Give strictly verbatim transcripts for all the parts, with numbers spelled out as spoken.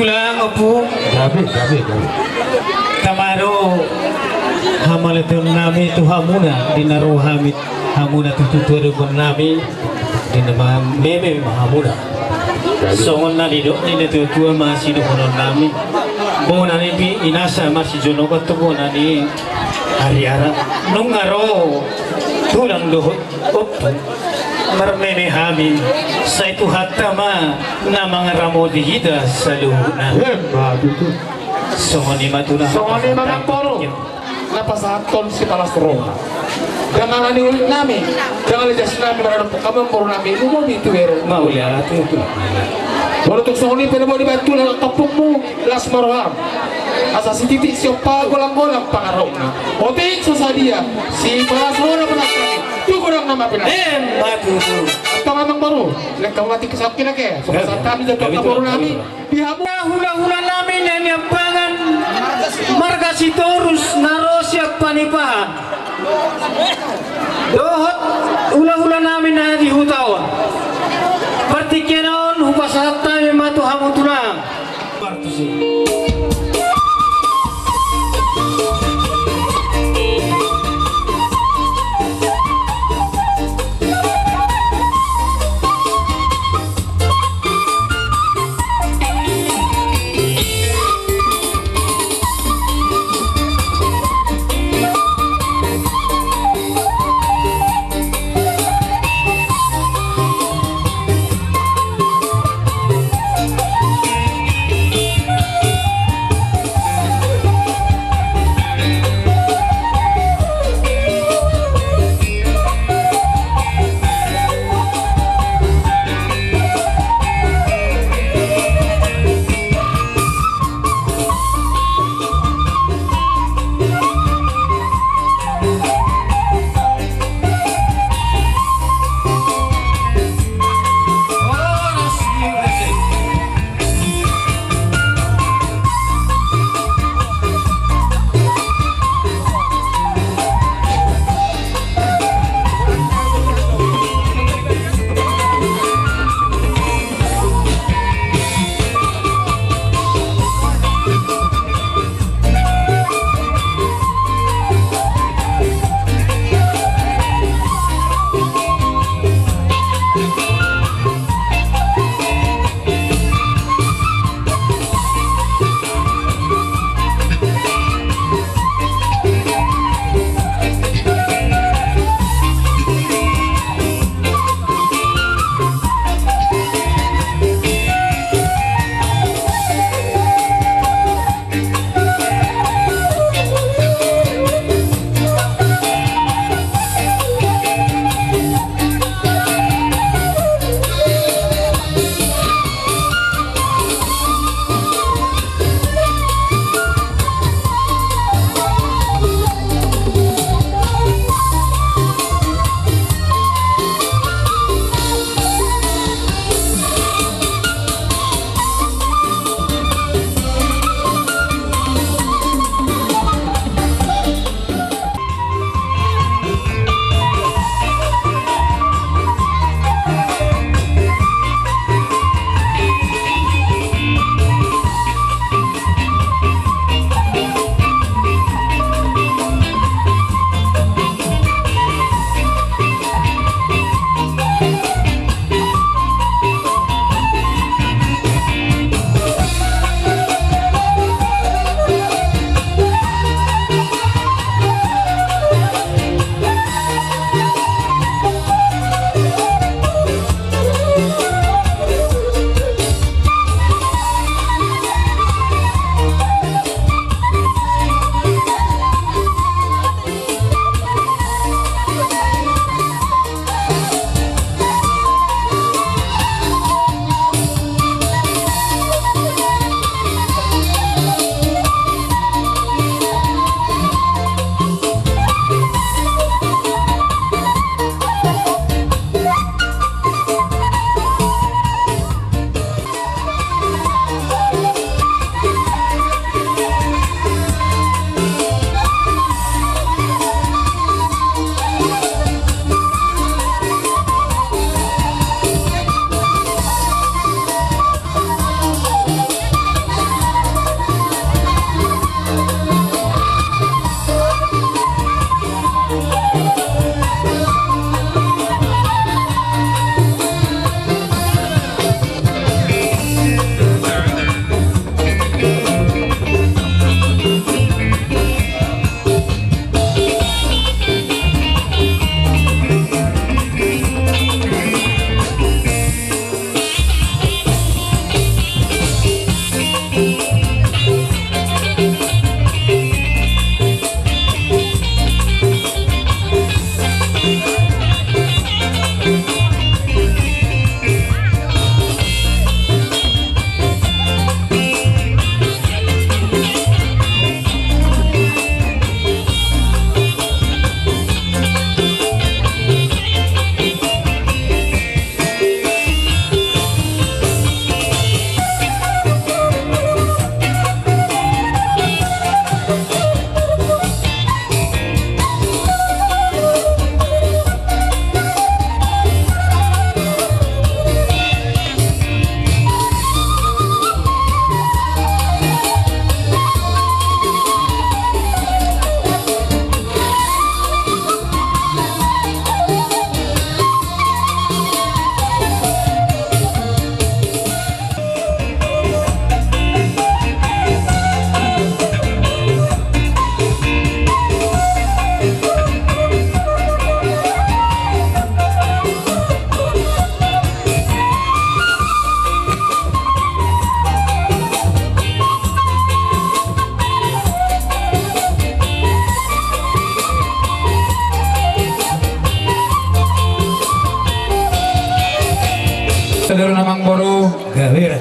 Dang opu. Gabe, gabe, gabe. Tama do hamauliateonnami tu hamuna, di na ro hami, hamuna tu tuatua nami, di na mameme ma hamuna. Songon na nidok ni na tuatua ma sidohononnami. Bona ni pi inasa masijonokan tu bona ni ariara. Nunga ro tulang dohot ompu marmeme hami, sai Tuhanta ma na mangaramoti hita saluhutna. Emma tutu. Songon i ma tulang. Songon i ma, amangboru. Na pasahathon sipalas roha. Dangana ni uli nami, dangana ni jas nami, maradophon hamu amangboru nami, lumobi tu bere. Mauliate tutu. Molo tung songon i pe na boi dibahen tulang, kampungmu las ma roham. Asa sititi siompa, golanggolang pangarahutna. Otik so sadia, sipalas roha na panas nami. Tu godang nama pina. Emma tutu. Antong amangboru, lengkap mati kesakit lagi. Sobat santami jatuh ke boru nami. Di hamu hulahula nami na niampangan marga Sitorus na ro sian Panipahan. Dohot hulahula nami na di huta on. Partingkian on hupasahat hami ma tu hamu tulang. Sadari on amangboru,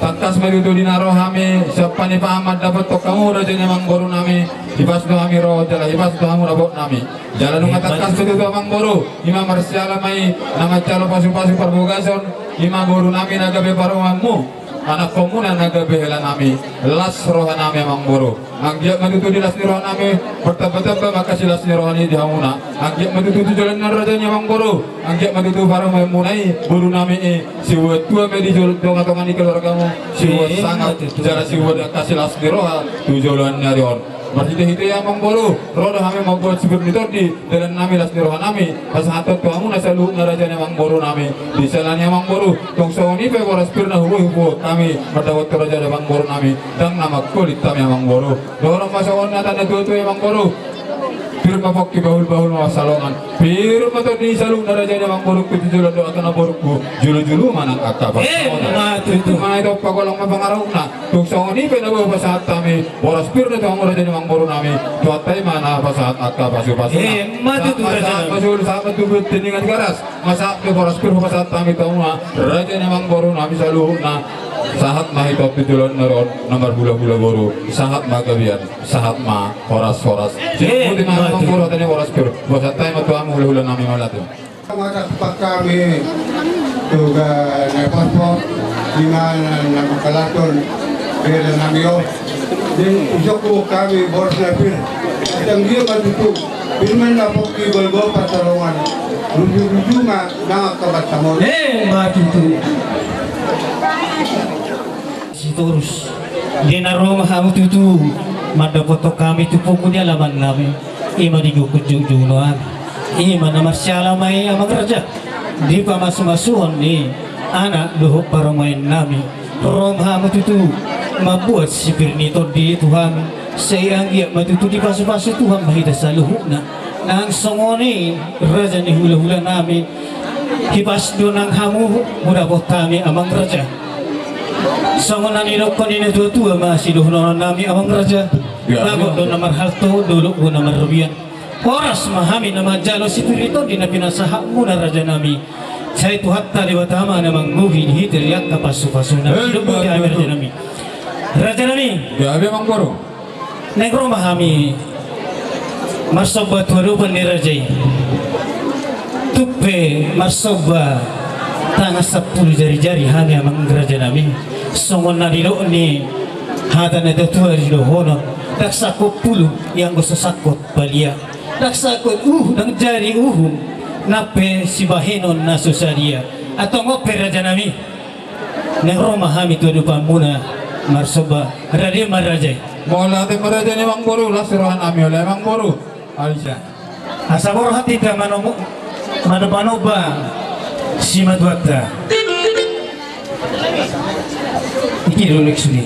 tangkas ma tutu di na ro hami, sian panimpahan mandapothon hamu raja ni amangboru nami, hipas do hami ro, jala hipas do hamu dapot nami. Jala nunga tangkas ma tutu amangboru, i ma marsiala ma i, na manjalo pasupasu parbagason, i ma boru nami na gabe parumaenmu, anakkonmuna na gabe hela nami, las roha nami amangboru. Anggiat ma tutu di las ni roha nami, martambatamba ma angka silas ni roha ni di hamuna. Anggiat ma tutu tu joloan ni on raja ni amangboru, anggiat ma tutu parumaenmuna i, boru nami i, sibuat tua ma i di jolo, tongatonga ni keluargamu, sibuat sangap, jala sibuat angka silas ni roha, tu joloan ni ari on. Marhitehite i amangboru, ro do hami mambuat sipir ni tondi, dalan nami las ni roha nami, pasahathon tu hamuna saluhutna raja ni amangboru nami, di siala ni i amangboru, tung songon i pe boras pir na huboi huboan hami, mandapothon raja ni amangboru nami, ndang na mangkolit hami amangboru. Dohonon ma songon hata ni natuatua i amangboru. Pir ma pongki bahulbahul ma pansalongan. Pir ma tondi ni saluhutna raja ni amangborungku tu joloan dohot tu namborungku. Julujulu ma nang angka pansalongan. Emma tutu. Tung i ma na i, tung pagolong ma pangarahutna. Tung songon i pe na boi hupasahat hami boras pir na tu hamu raja ni amangboru nami. Tuhanta i ma na pasahat angka pasupasu. Emma tutu raja. Sahat ma solu, sahat ma tu tendingan garas. Nga sahat pe boras pir hupasahat hami tu hamuna raja ni amangboru nami saluhutna. Sahat ma hita tu joloan ni ari on na marhulahula boru. Sahat ma gabean, sahat ma horashoras. Emma tutu. Boras pir hupasahat hami ma tu hamu hulahula nami, mauliate. Masa pakami tu ga na paspor di mana na mangkalaton beda nami on. Di isokku kami boras na pir. Tanggia ma tutu. Pir ma na pongki golgo pansalongan. Rujuruju ma nang angka pansalongan. Emma tutu. Sitorus. Di na ro ma hamu tutu mandapothon hami tu pungu ni alaman nami. I ma di gokhon joujou nuaeng. I ma na marsiala ma i amang raja. Di pamasumasuon ni anak dohot parumaen nami. Ro ma hamu tutu mambuat sipir ni tondi tu hami. Sai anggiat ma tutu dipasupasu Tuhan ma hita saluhutna. Nang songon i raja ni hulahula nami. Hipas do nang hamu hudapot hami amang raja. Songon na nidokkon ni natuatua ma sidohonon nami amang raja. Bagot do na marhalto, dolok do na marrobean. Horas ma hami na manjalo sipir ni tondi na pinasahatmuna raja nami. Sai Tuhanta Debata ma na manggohi di hita di angka pasupasuna. Emma tutu. Raja nami. Raja nami. Gabe amangboru. Naeng ro ma hami marsomba tu adopan ni raja i. Tung pe marsomba tangan sampulu jarijari hami amang raja nami. Songon na nidok ni hata ni natuatua didohonon. Ndang sangkot pulu ianggo so sangkot palia. Ndang sangkot uhum, ndang jadi uhum. Nang pe sibahenon na so sadia. Antong on pe raja nami. Naeng ro ma hami tu adopanmuna marsomba. Rade ma raja i. Mauliate ma raja ni amangboru, las roha nami olo amangboru. Alisa. Asa borhat hita manomu-, manombanomba simatuanta. Iki do lek sude.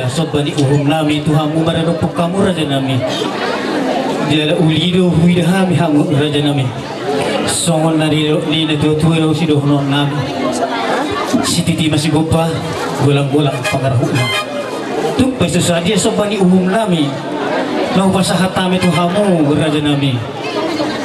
Somba ni uhum nami tu hamu maradophon hamu raja nami. Jala uli do huida hami hamu raja nami. Songon na nidok ni na tuatua do sidohonon nami. Sititi ma sigompa, golanggolang pangarahutna. Tung pe so sadia somba ni uhum nami na hupasahat hami tu hamu raja nami.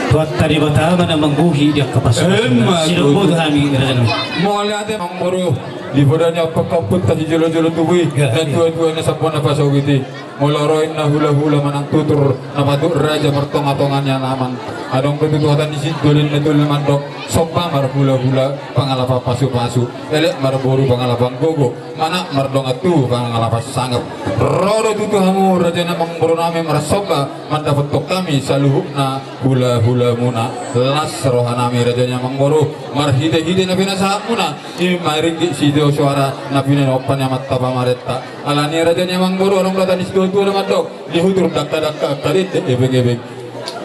Tuhanta Debata ma na manggohi di angka pasu. Emma tutu. Sidok boto hami raja nami. Mauliate amangboru. Di poda ni ompunta sijolojolo tubu i, na tuatua na sambona pasogit i. Molo ro inna hulahula manang tutur na patut raja martongatonga ni alaman. Adong do tutu hata ni sitolin na tolu mandok, somba marhulahula pangalapan pasupasu, elek marboru pangalapan gogo, manat mardongan tubu pangalapan sangap. Ro do tutu hamu raja ni amangboru nami marsomba mandapothon hami saluhutna hulahulamuna. Las roha nami raja ni amangboru marhitehite na pinasahatmuna. I ma ringgit sitio soara na pinaompa ni amanta pamarenta. Alani raja ni amangboru adong do hata ni situatua na mandok, di hutur dangkadangka angka dende ebengebeng.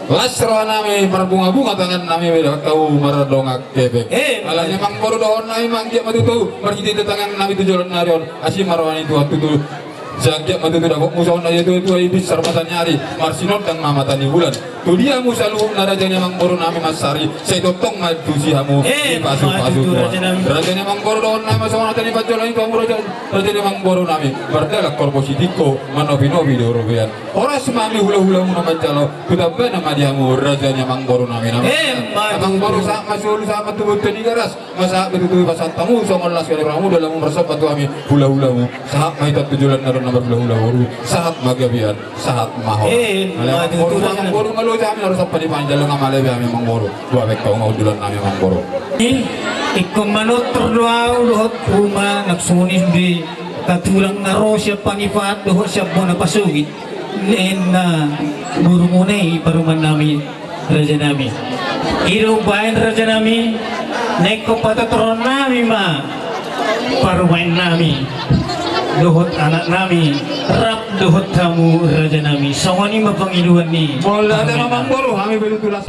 Las roha nami marbungabunga tangan nami meda kau mardongan kepeng. Eh, alani amangboru dohonon nami ma anggiat ma tutu marhitehite tangan nami tu joloan ni ari on, asi ma roha ni Tuhan tutu. Sai anggiat ma tutu dapotmu songon na didok ni tuatua i, binsar mata ni ari, marsinondang ma mata ni bulan. Tudia hamu saluhutna raja ni amangboru nami mansari, sai tongtong ma tusi hamu. Eh, dipasupasu ma tutu Tuhan. Raja ni amangboru dohonon nami ma songon hata ni panjolo ni tuamu raja, raja ni amangboru nami. Mardalan horbo sitingko, manopinopi di horobean. Horas ma hami hulahulamuna manjalo, tu tambana ma di hamu raja ni amangboru nami. Eh, ma tutu. Amangboru sahat ma solu sahat ma tu Bonto ni Garas. Masa betutu pasahat hamu songon las ni rohamu dalanmu marsomba tu hami hulahulamu. Sahat ma hita tu joloan ni ari on na marhulahula boru. Sahat ma gabean, sahat ma horas. Eh, ma tutu. Amangboru, amangboru, molo hami harus apa di panjalo nga male be hami amangboru. Dua bek kau mau joloan nami amangboru. Eh, ingkon manortor do ahu dohot ruma nang songon i be. Hatulang na ro sian Panipat dohot sian bona pasogit. Ninna borumuna i parumaen nami. Raja nami. I do umbahen raja nami, na ingkon patortoron nami ma parumaen nami dohot anak nami, rap dohot hamu raja nami. Songon i ma pangidoan ni. Mauliate amangboru, hami betutu las.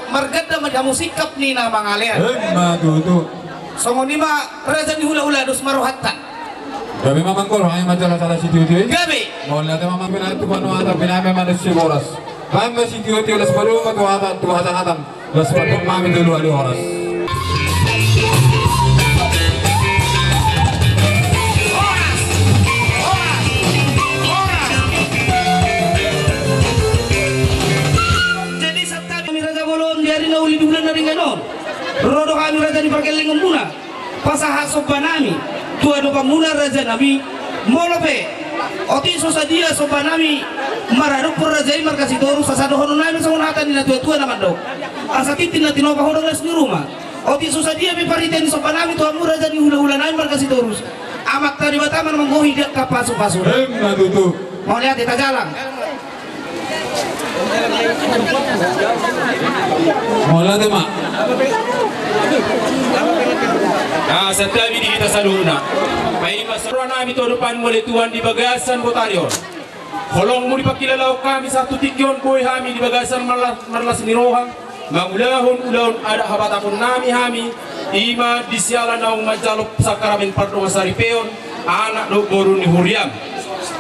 Marganda ma di hamu singkap ni na mangalean. Emma tutu. Songon i ma raja ni hulahula, dos ma rohanta. Gabe ma amang, hami manjalo sala sitiotio i. Gabe. Mauliate ma amang, pinangan tu panuatan, pinangan ma manusia boras. Baen ma sitiotio, las padomu tu hata, tu hasahatan. Las padomu ma hami tu luat ni horas. Jadi santabi raja bolon, di ari na uli di bulan na ringan on, ro do hami raja ni pargellengonmuna pasahat sombanami tu adopanmuna rajanami. Molo pe otik so sadia sombanami maradophon raja i marga Sitorus, asa dohononnami songon hata ni natuatua na mandok: Asa tintin na tinopa, hodong las ni ruma. Otik so sadia pe parhitean ni sombanami tu hamu raja ni hulahulanami marga Sitorus, Amanta Debata ma na manggohi di angka pasupasu. Emma tutu. Mauliate, tajalang. Mauliate ma. Santabi di hita saluhutna. Paima saluhutnami tu adopanmu ale Tuhan di bagasan botari on. Holongmu dipangkilalahon hami sahat tu tingki on, boi hami di bagasan marlas, marlas ni roha mangulahon ulaon adat habatahonnami hami, i ma di siala naung manjalo sakramen pardongansaripeon anak dohot boru ni huriam.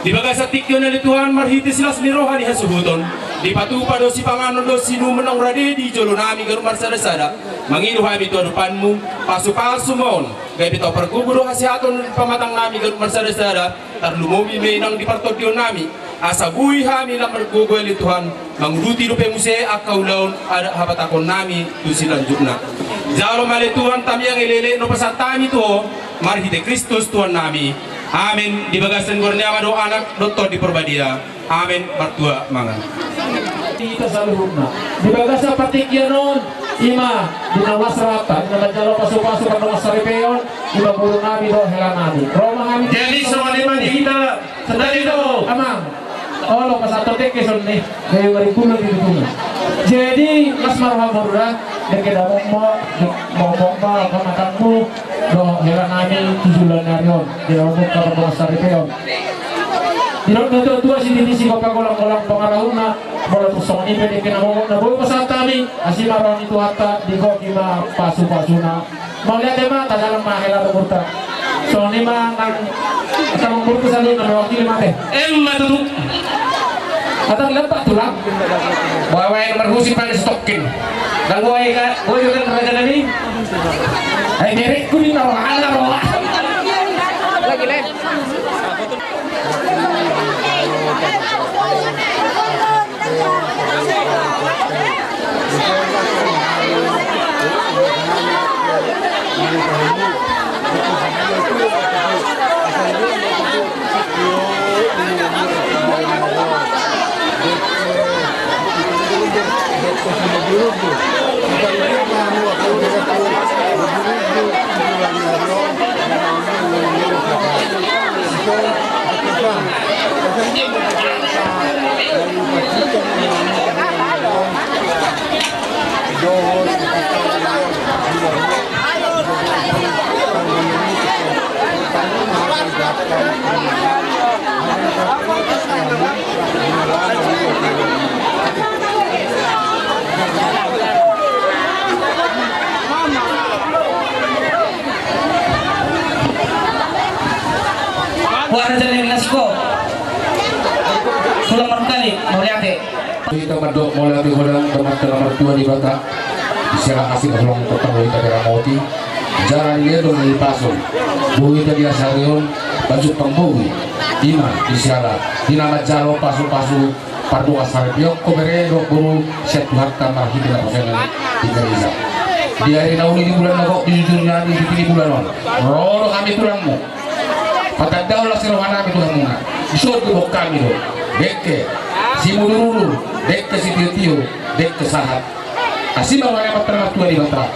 Di bagasan tingki on ale Tuhan, marhite silas ni roha ni hasuhuton, dipatupa do sipanganon dohot sinuman naung rade di jolonami ganup marsadasada. Mangido hami tu adopanmu, pasupasu ma on, gabe tau pargogo do hasehaton pamatangnami ganup marsadasada, tarlumobi ma i nang di partondionnami, asa boi hami lam margogo ale Tuhan, manguduti dope muse angka ulaon adat habatahonnami tu silanjutna. Jalo ma ale Tuhan, tamiang elek-elek na hupasahat hami tu Ho, marhite Kristus Tuhannami. Amen. Di bagasan goar ni Ama dohot Anak dohot Tondi Porbadia. Amen. Martua mangan. Hita saluhutna di bagasan partingkian on, i ma di na las rohanta, di na manjalo pasupasu pardongansaripeon, i ma borunami dohot helanami. Ro ma hami. Jadi songon i ma di hita. Santabi do amang. Olo, pasahat dengke songon i. Gabe maripulu di dukungan. Jadi las ma roham boru da, dengke damang ma, damang ma pamatanmu dohot helanami tu joloan ni ari on, di na mamungka pardongansaripeon. Didok natuatua, sititi sigompa, golanggolang pangarahutna. Molo tung songon i pe dengke na boi, na boi pasahat hami, asi ma roha ni Tuhanta, digohi ma pasupasuna. Mauliate ma, tajalang ma hela umurta. Songon i ma nang, nang umurta saluhutna, mewakili ma te. Emma tutu. Atau lepak tulang. Bawa yang merhusi pada stokin. Nang bawa ika, bawa juga rajanami. Ai berekku di bawah, ala roa. Lagi, Le. Wah, raja ni Lasko. Tulang markali, mauliate. Hita mandok mauliate godang tu Amanta na martua Debata. Di siala asi na hurang tongtong hita diramoti. Jala dilehon do hahipason. Boi hita di ari on, bajumpang boi. I ma di siala, di na manjalo pasupasu pardongansaripeon, ho bere dohot boru, sian Tuhanta marhite naposo-poso ni gereja. Di ari na uli di bulan na gok, di jujur ni ari di bulan on, ro do hami tulangmu. Patandahon las ni rohanami tu hamuna. Dison diboan hami do dengke simudurudur, dengke sitiotio, dengke sahat. Asi ma roha ni Amanta na martua Debata.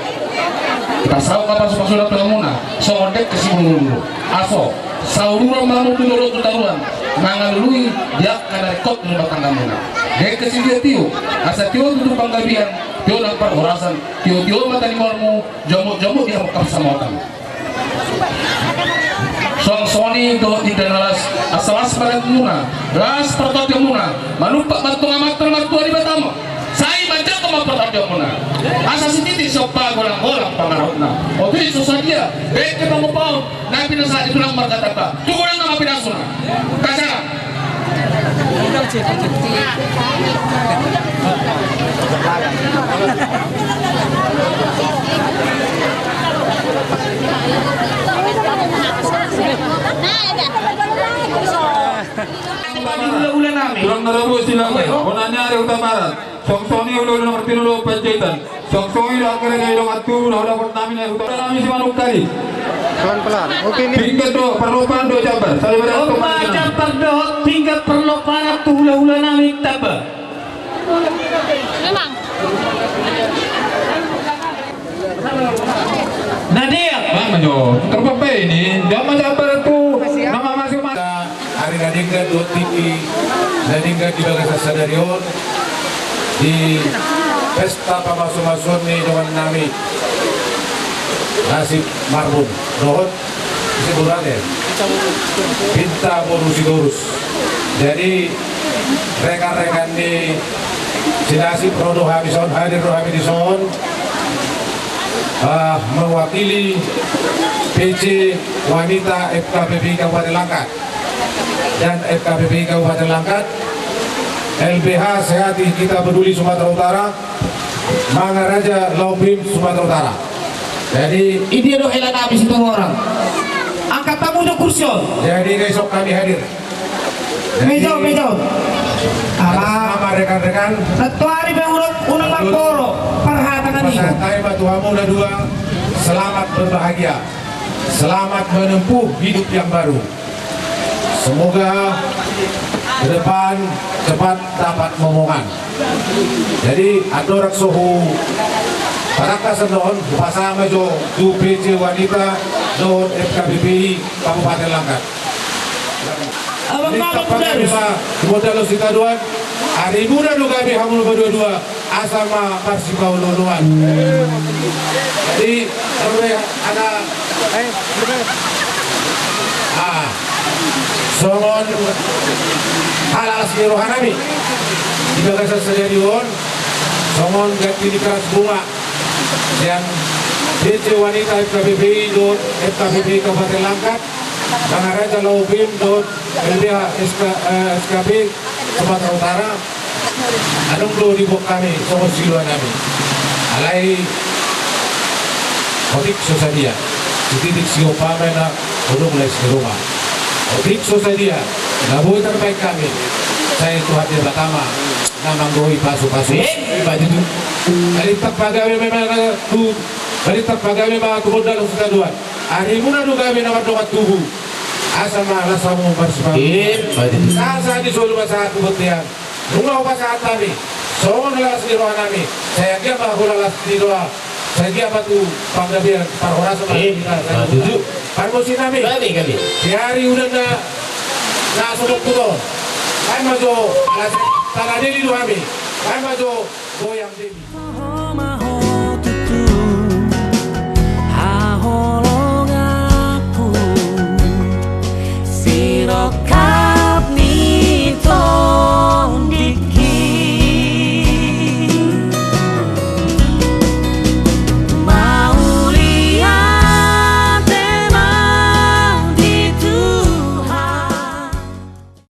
Dipasaut ma pasupasuna tu hamuna songon dengke simudurudur. Asa sauduran ma hamu tu jolo tu toruan, mangalului di angka na ringkot di rumah tanggamuna. Dengke sitiotio, asa tio tutu panggabean, tio nang parhorasan, tiotio ma tanibolmu, jomukjomuk di hamu angka pansamotan. Songon i do inda na las, asa las ma dagingmuna, las partondianmuna, manumpak ma tu Amanta na martua Debata ma. Sai manjalo Papatandianmuna. Asa sititi siompa, golang-golang pangarahutna. Otik so sadia, bege pangupaon na pinasahat ni tulang marga Tamba. Tu godang nama pinasuna. Kasara. Hula-hula nami. Tulang na rabus, silakan. Bona ni ari Hutabarat. Songon i hula-hula nomor tolu do Panjaitan. Songon i do angka na di dongan tubu na hudapot nami na huta nami Simanungkalit. Pelan-pelan. Oke, ni. Pinggan do, parlopan do jambar. Sali badan. Opa, jambar do, pinggan parlopan tu hula-hula nami Tamba. Memang. Nadia. Mama jo, terpapai ni. Jama jambar tu nama masing-masing. Ari na denggan dohot tingki na denggan di bagasan sadari on, di pesta pamasu-masuon ni dongan nami Nasib Marbun dohot Siburan, ya. Pinta boru Sitorus. Jadi rekan-rekan ni si Nasib ro do hami son, hadir do hami di son, ah, mewakili P C Wanita F K P P I Kabupaten Langkat dan F K P P I Kabupaten Langkat, L B H Sehati Kita Peduli Sumatera Utara, Mangaraja Laupim Sumatera Utara. Jadi, i dia do hela nami Situmorang. Angkat hamu jo kursi on. Jadi, besok kami hadir. Jadi, meja, meja. Apa? Sama rekan-rekan. Satu hari be unang, unang marporo. Parhata kami. Pasahat hami ma tu hamu na dua. Selamat berbahagia. Selamat menempuh hidup yang baru. Semoga ke depan cepat dapat momongan. Jadi, andorang so hupatangkas on, hupasahat ma jo tu P C Wanita dohot F K P P I Kabupaten Langkat. Abang, abang, modal. Modal sitadoan. Ari muna do gabe hamu na dua-dua. Asa ma marsipaolo-oloan. Jadi, ro be, ada. Ah, songon halalas ni roha nami di bagasan sadari on, songon ganti ni keras bunga sian P C Wanita F K P P I dohot F K P P I Kabupaten Langkat, Mangaraja Laupim dohot L B H S K, eh, S K P Sumatera Utara. Adong do diboan hami songon siloan nami. Alai otik so sadia. Sititik siompa ma na hudok lais ni ruma. Otik so sadia na boi tarbaen hami, sai Tuhan Debata ma na manggohi pasu-pasu. Eh, baju tu. Balintang pagabe ma tu, balintang pagabe ma tu modal sitadoan. Ari muna do gabe na mardongan tubu. Asa ma las hamu marsipaolo. Eh, baju tu. Sahat-sahat ni solu ma sahat tu bontean. Nunga hupasahat hami songon halalas ni roha nami. Sai anggiat ma halalas ni roha, sai anggiat ma tu panggabean parhorasan. Eh, parmusik nami. Gabe, gabe. Di ari udan na, na so putut on, baen ma jo alas tana deli do hami. Baen ma jo goyang deli.